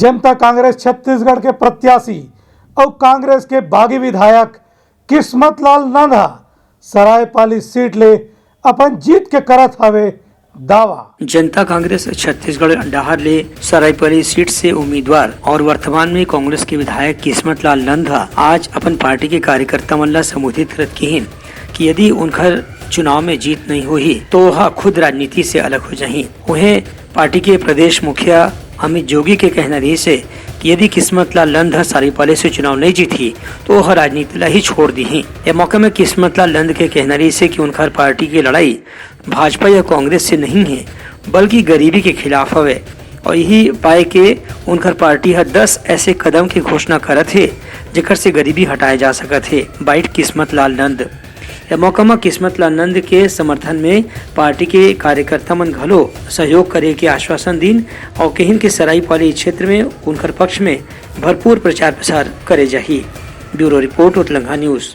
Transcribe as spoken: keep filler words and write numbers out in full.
जनता कांग्रेस छत्तीसगढ़ के प्रत्याशी अउ कांग्रेस के बागी विधायक किस्मत लाल नंद ह सरायपाली सीट ले अपन जीत के करत हवे दावा। जनता कांग्रेस छत्तीसगढ़ डहार ले सरायपाली सीट से उम्मीदवार और वर्तमान में कांग्रेस के विधायक किस्मत लाल नंद ह आज अपन पार्टी के कार्यकर्ता मन ला संबोधित करत किहिन कि यदि उनकर चुनाव में जीत नहीं होही, तो वह खुद राजनीति से अलग हो जाही। उहें, पार्टी के प्रदेश मुखिया अमित जोगी के कहना रहिस हे कि यदि किस्मत लाल नंद ह सरायपाली से चुनाव नहीं जीतही, तो वह राजनीति ला ही छोड़ दीही। ए मौके में किस्मत लाल नंद के कहना रहिस हे कि उनकर पार्टी के लड़ाई भाजपा या कांग्रेस से नहीं हे, बल्कि गरीबी के खिलाफ हवे और यही पाए के उनकर पार्टी ह दस ऐसे कदम के घोषणा करत हे, जेकर से गरीबी हटाए जा सकत हे। बाइट किस्मत लाल नंद। ए मौका म किस्मत लाल नंद के समर्थन में पार्टी के कार्यकर्ता मन घलो सहयोग करे के आश्वासन दीन और कहिन कि सरायपाली क्षेत्र में उनकर पक्ष में भरपूर प्रचार प्रसार करे जाही। Bureau report, Utlangha news.